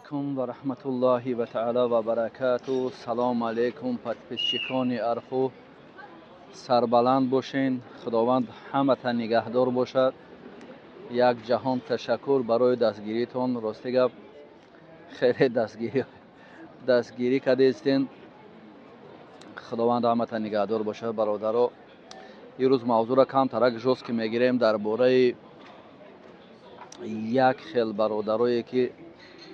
Алейкум ва раҳматуллоҳи ва таъала ва баракату. Салом алейкум, подписчикони Арху. Сарбаланд бошен, Худованд ҳамата нигаҳдор бошад. Як ҷаҳон ташаккур барои дастгиритон. Рости гап, хеле дастгирӣ кардестен. Худованд ҳамата нигаҳдор бошад, бародаро. Ирӯз мавзӯъро камтарак жёстко мегирем дар бораи як хел бародарое, ки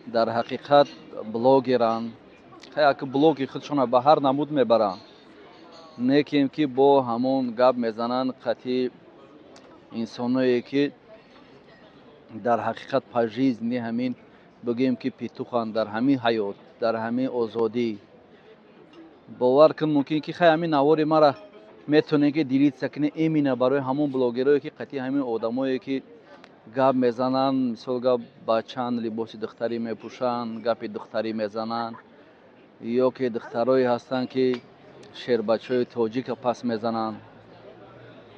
дар ҳақиқат блогеранд. Як блоги худшона ба ҳар намуд мебаранд, некем ки бо ҳамон гап мезананд қатъи инсоное, ки дар ҳақиқат по жизни ҳамин бигӯем, ки петуханд дар ҳамин ҳаёт, дар ҳамин озодӣ. Бовар кун, мумкин ки хай ҳамин навори мара метавонем, ки делиться кунем именно барои ҳамон блогерое, ки қатъи ҳамин одамое, ки гап мезананд, мисол гап, ба чанд либоси духтарӣ мепӯшанд, гапи духтарӣ мезананд, ё ки духтарое ҳастанд, ки шербачаҳои тоҷика пас мезананд.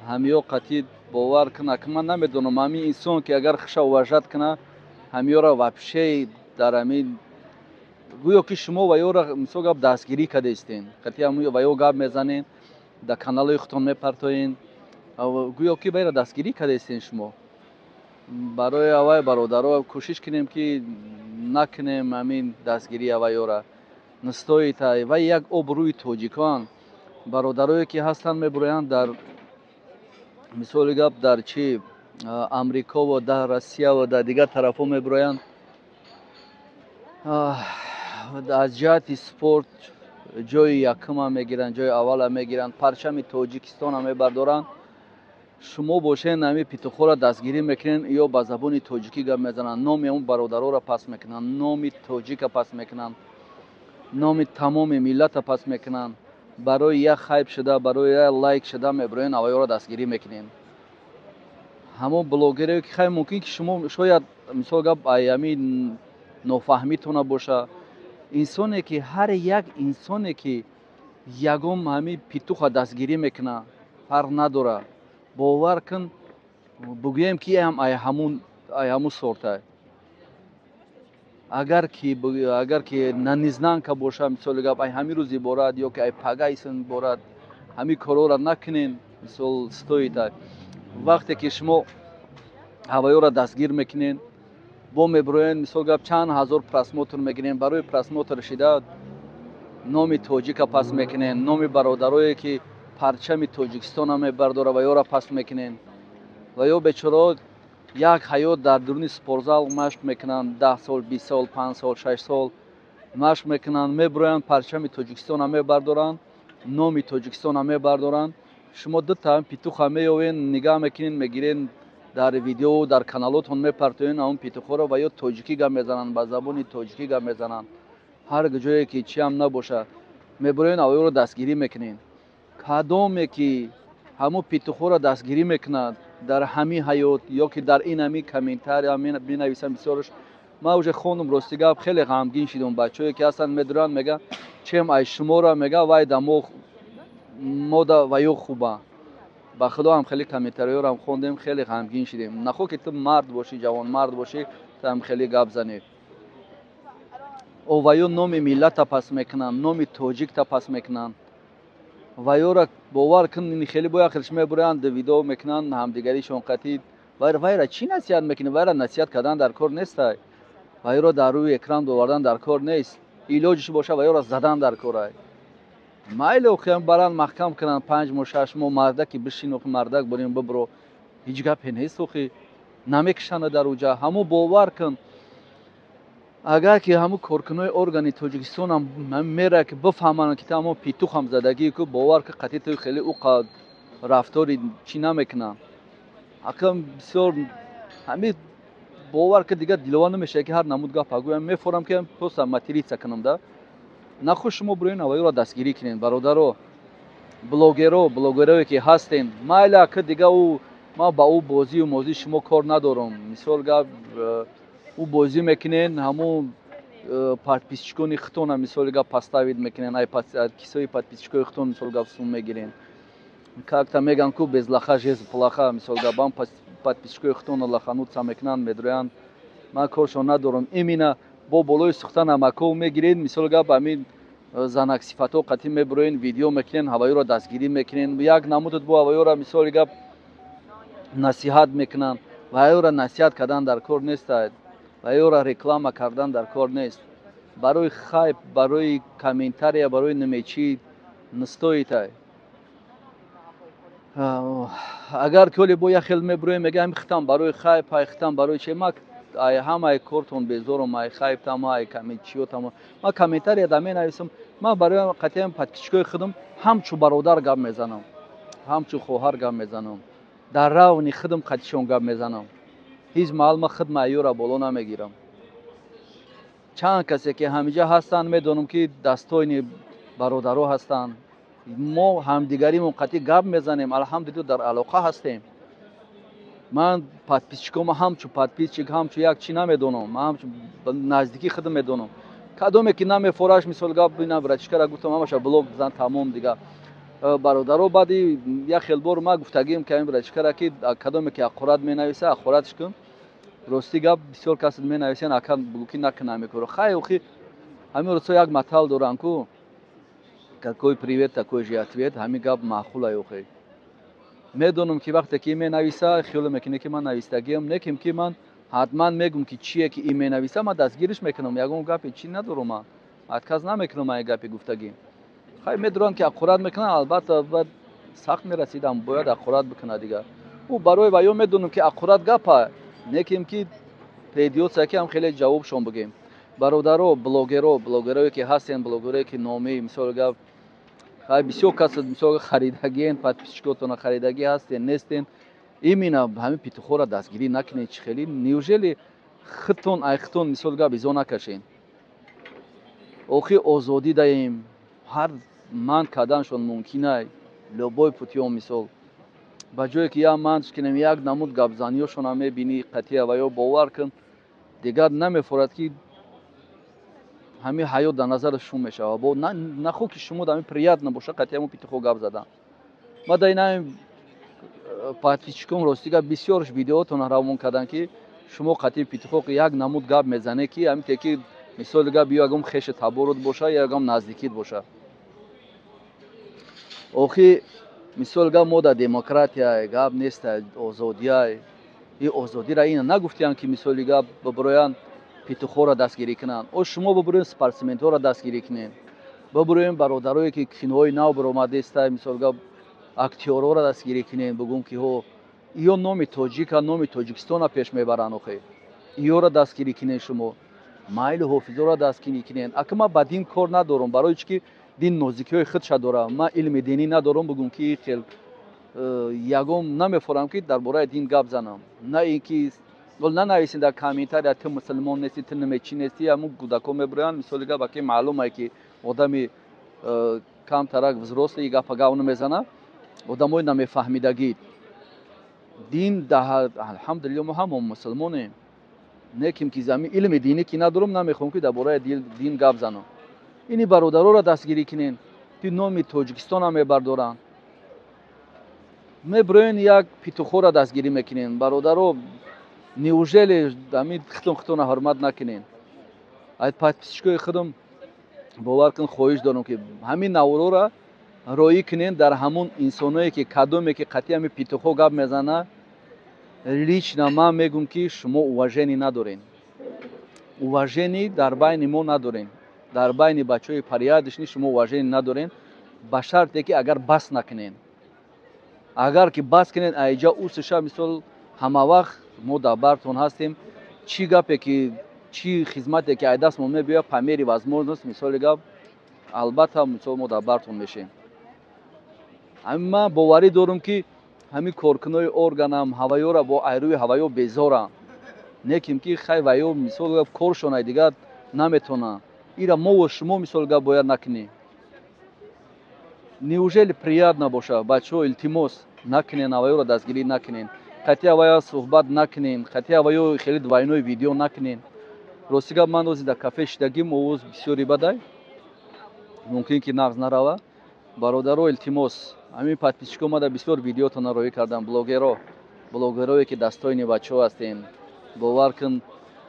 Ҳамиё қатъи, бовар кун, ак ман намедонам, ҳамин инсон, ки агар хуша уважать куна, ҳамиёра вообще дар ҳамин гӯё ки шумо ва ёра, мисол гап, дастгирӣ кардастен, қатъи ҳамин ва ё гап мезанен, дар каналҳои худтон мепартоен, гӯё ки вайра дастгирӣ кардастен шумо. Барои аввай, бародаро, кӯшиш кунем, ки накунем ҳамин дастгирии аввайёра. Не стоит. Вай як обрӯи тоҷикон. Бародарое, ки ҳастанд, мебуроянд дар, мисоли гап, дар чи Амрикову дар Россияву дар дигар тарафҳо мебуроянд, аз ҷиҳати спорт ҷои якума мегиранд, ҷои аввала мегиранд, парчами Тоҷикистона мебардоранд. Шумо бошен, ҳамин петухҳоро дастгирӣ мекунед, ё ба забони тоҷикӣ гап мезананд, номи он бародароро пас мекунанд, номи тоҷика пас мекунанд, номи тамоми миллата пас мекунанд. Барои як хайп шуда, барои як лайк шуда мебироен, авайёро дастгирӣ мекунед. Ҳамон блогере, ки хай мумкин ки шумо шояд, мисол гап, ай ҳамин нофаҳмитона боша. Инсоне ки, ҳар як инсоне, ки ягон ҳамин петуха дастгирӣ мекунад, фарқ надорад, бовар кун, бигӯем, ки ам ай ҳамун сорта. Агар ки наизнанка боша, мисоли гап, ай ҳамин рӯз иборат ё ки ай пагайсн иборат, ҳамин корҳоро накунен. Мисол, стоит. Вақте ки шумо ҳавайёро дастгир мекунен, бо мебироен, мисол гап, чанд ҳазор просмотр мегирен, барои просмотр шида номи тоҷика пас мекунен, номи бародарое, ки парчами Тоҷикистона мебардора, ва ёра пас мекунен. Ва ё бечорао як ҳаёт дар дуруни спортзал машқ мекунанд, 10 сол, 20 сол, 5 сол, 6 сол машқ мекунанд, мебироянд, парчами Тоҷикистона мебардоранд, номи Тоҷикистона мебардоранд. Шумо дута петуха меёвен, нигаҳ мекунен, мегирен, дар видео, дар каналотон мепартоен ҳамон петухҳоро. Ва ё тоҷикӣ гап мезананд, ба забони тоҷикӣ гап мезананд, ҳар ҷое ки чиам набошад, мебироен, авёро дастгирӣ мекунен. Кадоме ки ҳамон петухҳоро дастгирӣ мекунад дар ҳамин ҳаёт ё ки дар ин ҳамин комментария менависам, бисёрш ман уже хондум, рости гап, хеле ғамгин шидум. Бачаҳое, ки ҳастанд, медуранд, мегӯянд, чем ай шуморо, мега, вай да мо мода ва ё хуба. Ба худо ҳам хеле комментариёрам хондем, хеле ғамгин шидем. Нахо ки ту мард бошӣ, ҷавонмард бошӣ, ту ҳам хеле гап занӣ. Оваё номи миллата пас мекунанд, номи тоҷикта пас мекунанд. Ва ёра, бовар кун, хеле бояд хелш мебуранд, видео мекунанд ҳамдигаришон қатӣ. Вайра чӣ насиҳат мекунӣ? Вайра насиҳат кардан дар кор нестай, вайро дар рӯи экран овардан дар кор нест. Илоҷиш боша, вайёро задан дар корай. Майли, охиам баранд, маҳкам кунанд 5 моҳ, 6 моҳ. Мардаки бишин, охи мардак борем, бибро, ҳеҷ гапе нест, охи намекушанд дар уҷа. Ҳамун, бовар кун, агар ки ҳамун коркунои органи Тоҷикистонам мера, ки бифаҳманд, ки ту ҳамон петухам задагӣ ку, бовар ки, қатъи ту хеле уқа рафтори чӣ намекунанд. Акам бисёр ҳамин, бовар ки, дигар дилова намешавад, ки ҳар намуд гапа гӯям, мефорам, ки просто материться кунам да. Нахуш шумо бироен, аввалёро дастгирӣ кунед, бародаро, блогеро, блогерое, ки ҳастен. Майли, ака, дига ӯ ман ба ӯ бозию мозии шумо кор надорам. Мисол гап, ӯ бозӣ мекунен, ҳамун подписчикони худтона, мисоли гап, поставить мекунен, ай кисои подписчикои худтон, мисол гап, сум мегирен. Как-то меган ку, без лоха жизнь плоха. Мисол гап, ам подписчикои худтона лохануться мекунанд, медроянд. Ман коршон надорам именно. Бо болои сухта намаков мегиред, мисол гап, ҳамин занак сифатҳо қатъӣ мебуроен, видео мекунен, ҳавоёро дастгирӣ мекунен, як намудат бо ҳавоёра, мисоли гап, насиҳат мекунанд. Ваёра насиҳат кардан дар кор нест, ваёра реклама кардан дар кор нест. Барои хайп, барои комментария, барои намечи не стоит ай. Агар ки бо як хел мебуроем, мега хитам барои хайп, ай хитам барои че, ма ай ҳамаи кортон безорум, ай хайптам, ай чиётам. Ма комментария да менависам, ман барои қатъиян подписчикои худам ҳамчу бародар гап мезанам, ҳамчу хоҳар гап мезанам, дар равни худам қатишон гап мезанам. Ҳеҷ маҳал ма худ маъюра боло намегирам. Чанд касе ки ҳамиҷа ҳастанд, медонам, ки дастоини бародаро ҳастанд. Мо ҳамдигаримон қатъӣ гап мезанем, алҳамдулилла, дар алоқа ҳастем. Ман подписчикома ҳамчу подписчик, ҳамчу як чӣ намедонам, ман ҳамчу наздикии худам медонам. Кадоме ки намефораш, мисол гап, ина братишкара гуфтам, ҳамаша блок зан, тамом дига. Бародаро, баъди як хел бор ма гуфтагием, ки ҳамин братишкара, ки кадоме ки аққурат менависа, аққуратш кун. Рости гап, бисёр кас менависен, ака, блокӣ накунам мекунро. Хай, охи, ҳамин рӯзҳо як матал дорам ку: какой привет, такой же ответ. Ҳамин гап маъқулай. Охи, медонам, ки вақте ки менависа, хиёл мекунӣ, ки ман навистагиам неким, ки ман ҳатман мегум, ки чие ки ин менависа, ман дастгириш мекунам. Ягон гапе чӣ надорам, ман отказ намекунам ай гапи гуфтагӣ. Хай, медонам, ки аққурат мекунам, албатта, баъд сахт мерасидам, бояд аққурат бикунад дигар. Ӯ барои ваё медонам, ки аққурат гапа неким, ки придётся, ки ҳам хеле ҷавобшон бигем. Бародаро, блогеро, блогерое ки ҳастен, блогерое ки номи, мисол гап, хай, бисёр кас, мисол, харидагиен, подписчикотона харидагӣ ҳастен, нестен, именно ҳамин петухора дастгирӣ накунед. Чӣ хеле, неужели худтон ай худтон, мисол гап, изо накашен? Охи, озодӣ даем, ҳар ман карданшон мумкинай, любой путём. Мисол, ба ҷое ки як манш кунем, як намуд гапзаниёшона мебинӣ қатъия ва ё, бовар кун, дигар намефорад, ки ҳамин ҳаёт дар назари шумо мешавад. Бо нахо ки шумо ҳамин приятно боша қатъия мо петухо гап задан. Ма дар ин подписчиком, рости гап, бисёрш видеотона равон карданд, ки шумо қатъи петухо як намуд гап мезанед, ки ҳамин ки, мисоли гап, ё ягон хеши таборут боша, ё ягон наздикит боша. Охи, мисол гап, мо дар демократия гап нест, озодия. И озодиро ина нагуфтиянд, ки, мисоли гап, бибироянд, петухоро дастгирӣ кунанд. О, шумо бибироем, спортсменҳоро дастгирӣ кунед, бибироем, бародарое ки киноҳои нав баромадаиста, мисол гап, актёрҳоро дастгирӣ кунед, бигӯм, ки ҳо, иё номи тоҷика, номи Тоҷикистона пеш мебаранд. Охе, иёро дастгирӣ кунед, шумо майли ҳофизоро дастгирӣ кунед. Ака, ман ба дин кор надорам, барои чӣ ки дин нозикиҳои худша дорад. Ман илми динӣ надорам, бигӯм, ки хел ягон намефорам, ки дар бораи дин гап занам. На ин ки нанависед дар комментария: ту мусулмон нестӣ, ту намечӣ нестӣ. Ҳамун кӯдакҳо мебироянд, мисоли гап, аки маълумае, ки одами камтарак взрослый гапа гап намезанад, одамои намефаҳмидагӣ дин. Алҳамдулилла, мо ҳамо мусулмонем, неким ки зами илми динӣ ки надорам, намехоҳам, ки дар бораи дин гап занам. Ини бародароро дастгирӣ кунен, ки номи Тоҷикистона мебардоранд. Мебироен, як петухоро дастгирӣ мекунен. Бародаро, неужели ҳамин хитон хитона ҳурмат накунен? Ай подписчикои худам, бовар кун, хоҳиш дорам, ки ҳамин наворора роӣ кунен дар ҳамун инсоное, ки кадоме ки қатъи ҳами петухо гап мезана. Лично ман мегӯм, ки шумо уважение надорен, уважение дар байни мо надорем, дар байни бачаҳои порядочный шумо уважение надорен. Ба шарте ки агар бас накунен, агар ки бас кунен, айҷа усиша, мисол, ҳама вақт мо дар бартон ҳастем. Чӣ гапе ки, чӣ хизмате ки ай дастмон мебиёяд, по мере возможность, мисоли гап, албатта, мисол, мо дар бартон мешем. Ҳамин ман боварӣ дорам, ки ҳамин коркунои органам ҳаваёра бо айрӯи ҳаваё безоранд, неким ки хай, ваё, мисол гап, коршонай дигар наметонанд. Ира мову шумо, мисол гап, бояд накунем. Неужели приятно боша? Бачаҳо, илтимос, накунен, ҳаваёро дастгирӣ накунен, қатъи ҳаваё суҳбат накунен, қатъи ҳаваё хеле двойной видео накунен. Рости гап, ман ози дар кафе шидагим, овоз бисёри бадай, мумкин ки нағз нарава. Бародаро, илтимос, ҳамин подписчико мада бисёр видеотона роҳӣ кардам. Блогеро, блогерое ки дастоини бачаҳо ҳастем, бовар кун,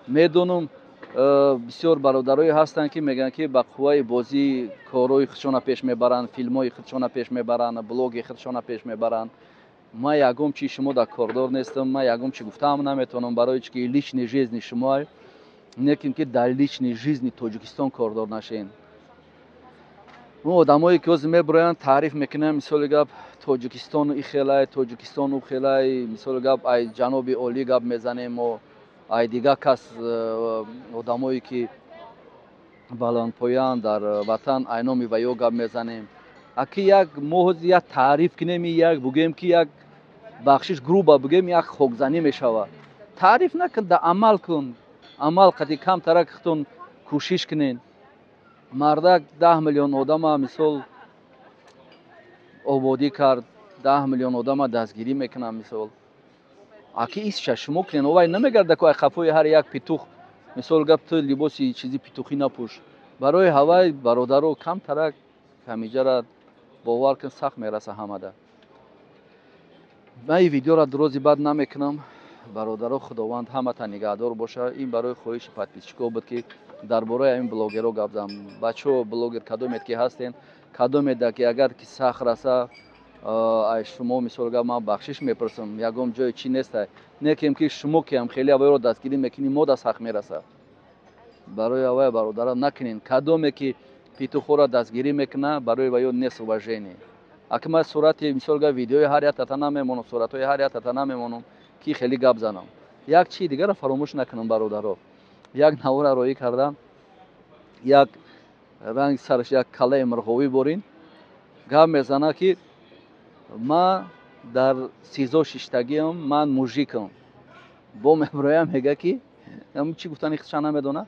медонам. Бисёр бародарое ҳастанд, ки мегӯянд, ки ба қувваи бозӣ корҳои худшона пеш мебаранд, филмҳои худшона пеш мебаранд, блоги худшона пеш мебаранд. Ман ягон чи шумо дар кордор нестам, ман ягон чи гуфтаам наметавонам, барои чи ки личный жизни шумо, неким ки дар личный жизни Тоҷикистон кордор нашен. Он одамое ки ҳозир мебироянд, таъриф мекунанд, мисоли гап, Тоҷикистон и хелай, Тоҷикистон у хелай, мисоли гап, ай ҷаноби олӣ гап мезанем мо, ай дигар кас, одамое ки баландпоянд дар ватан, ай номи ваё гап мезанем. Аки як мо ҳозир як таъриф кунем, як бугӯем, ки як бахшиш, грубо бугӯем, як хокзанӣ мешавад. Таъриф накун, да амал кун, амал қади камтарак худтон кӯшиш кунед. Мардак 10 миллион одама, мисол, ободӣ кард, 10 миллион одама дастгирӣ мекунам, мисол. Аки исша шумо кунед, овай намегарда ку ай қафои ҳар як петух. Мисол гап, ту либоси чизи петухӣ напӯш. Барои ҳавай, бародаро, камтарак ҳамиҷара бовар кун, сахт мераса ҳамада. Ман ин видеоро дурози бад намекунам, бародаро. Худованд ҳамата нигаҳдор боша. Ин барои хоҳиши подписчикҳо буд, ки дар бораи ҳамин блогерҳо гап занам. Бачаҳо, блогер кадомед ки ҳастен, кадомеда ки агар ки сахт раса ай шумо, мисол гап, ман бахшиш мепурсам, ягон ҷои чӣ нестай, некем ки шумо ки ҳам хеле авайро дастгирӣ мекунӣ, мода сахт мераса. Барои авай, бародара, накунен. Кадоме ки петухҳоро дастгирӣ мекуна, барои ваё нест уважение. Аки ман сурати, мисол гап, видеои ҳар яктата намемонам, суратҳои ҳар яктата намемонам, ки хеле гап занам. Як чизи дигарро фаромӯш накунам, бародаро. Як навора роҳӣ кардам, як ранг сараш як калаи мурғовӣ борин гап мезана, ки ман дар СИЗО шиштагиам, ман мужикам. Бо меброям, мега ки чӣ гуфтани худша намедона,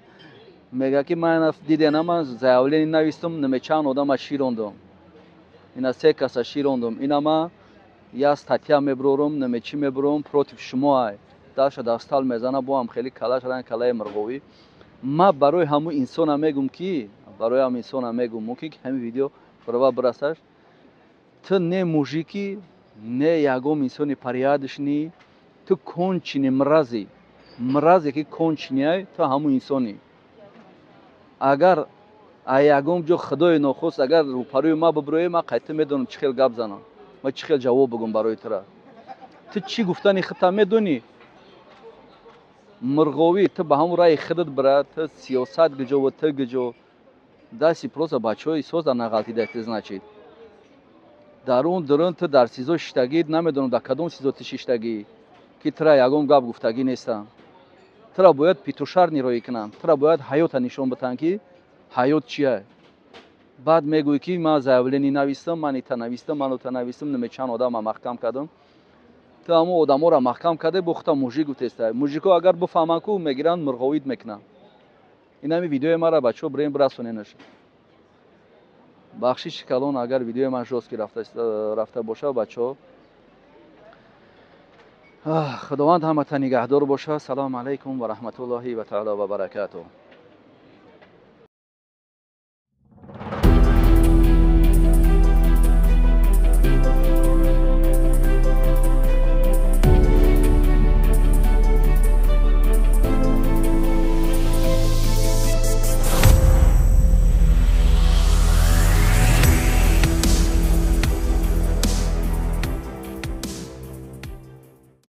мега ки ман дидена, ман заявление навистам, чанд одама широндам, ина се каса широндам, ина ман я статья меброрам, чӣ мебурам против шумо. Ай даша дастал мезана, бо ҳам хеле калаш ранг калаи мурғовӣ. Ман барои ҳамун инсона мегум, ки барои ҳамун инсона мегум, мумкин ки ҳамин видео барова бирасаш: ту не мужики, не ягон инсони порядочный, ту конченый мрази, мразе ки конченый, ту ҳамун инсонӣ. Агар ягон ҷо, худои нохост, агар рӯпарӯи ма бибироӣ, ман қайта медонам чӣ хел гап занам ва чӣ хел ҷавоб бигӯм барои тура. Ту чӣ гуфтани худта медонӣ, мурғовӣ. Ту ба ҳамун раи худат бира. Ту сиёсат гиҷо ва ту гиҷо дасти просто бачаҳои соза нағалтида. Ты, значит, дар он дурун ту дар СИЗО шиштагӣ, намедонам дар кадом СИЗО ту шиштагӣ, ки тура ягон гап гуфтагӣ нестам. Тура бояд петушарни роӣ кунанд, тура бояд ҳаёта нишон битанд, ки ҳаёт чия. Баъд мегӯӣ, ки ман заявление навистам, ман ита навистам, ман ута навистам, неме чанд одама маҳкам кардам. Ту ҳамон одаморо маҳкам карда, бо хута мужик гуфтеста. Мужико агар бифаҳманд ку, мегиранд, мурғовид мекунанд. Ин ҳами видеои мара, бачаҳо, бирем бирасоненаш. Бахшиши калон, агар видеои ман жёсткий рафта боша, бачаҳо. Худованд ҳамата нигаҳдор боша. Салому алайкум ва раҳматуллоҳи ва таала ва баракатуҳ.